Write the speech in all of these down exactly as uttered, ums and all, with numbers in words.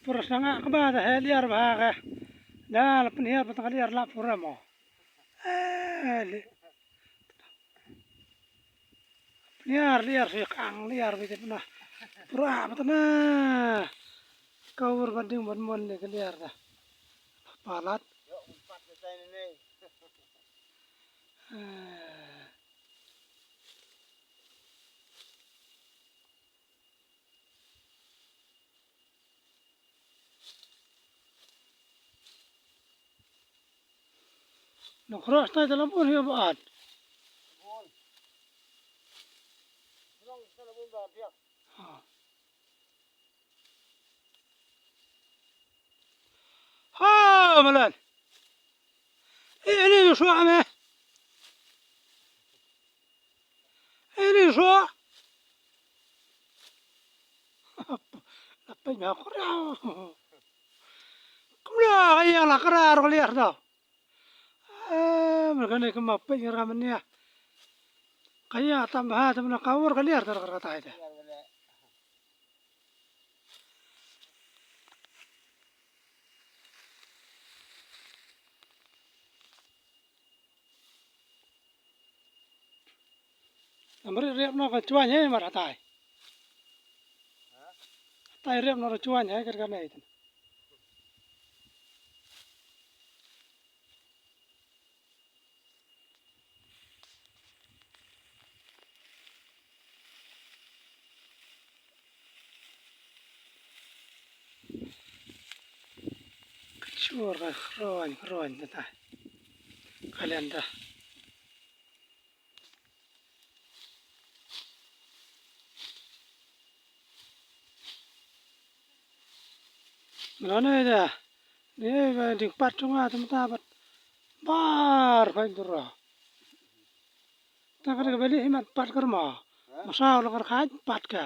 Pura sanga kaba da he liar ba ka. Da la pynhiar ba ta ka liar la pura mo. Eh, li. Liar, liar, si kang, liar, bete puna. Pura, bete na. Kawur banding ban mon le ke liar da. Palat. Eh. Nang khroh tai dalam pun hi buat. Ha. Ha, malan. Eh, ini suami. Ini so. Lapeng aku rau. Kumla kaya la kara ro liar tau. Eh, mereka ni kema peng kara menia. Kaya tambah tu mana kawur kaliar tar kara tai tu. Namri riap no ka chuan he mar hatai. Hatai riap no ka chuan he kar kar nei tan. Kachur ka khroin khroin ta ta. Kalenda. Mano ne da. Ni ba ding pat chunga tum ta bat. Bar khoi dura. Ta ka ka beli himat pat karma. Masa lo kar khaj pat ka.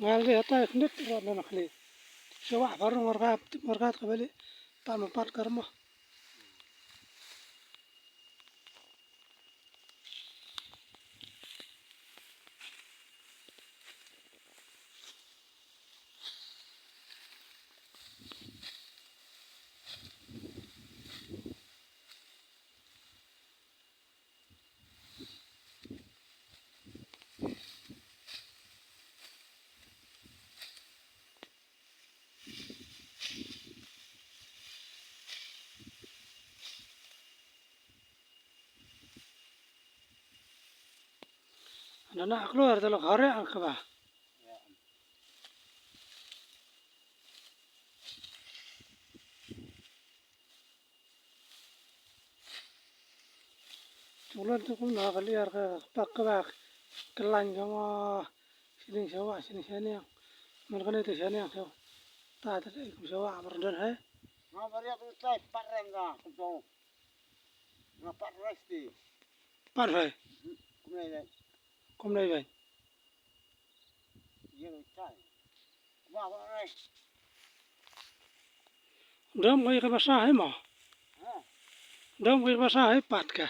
Ngal de hatai khndit rot na khli. Sewa baru ngorgat ngorgat ka beli. Tan pat karma. Nana klur talo khare ang kaba. Chulan tu kumno ka liar ka pak ka bak. Ka lain ka ma siling sewa siling seniang. Mar kane tu seniang sewa. Ta ta kum sewa mar don hai. Ma bariak tu tai pat ren ka tu. Nga pat resti. Pat hai. Kumne dai. Kumne dai. Ye tai. Wa wa rai. Dom ko ye ka basa hai mo. Ha. Dom ko ye ka basa hai pat ka.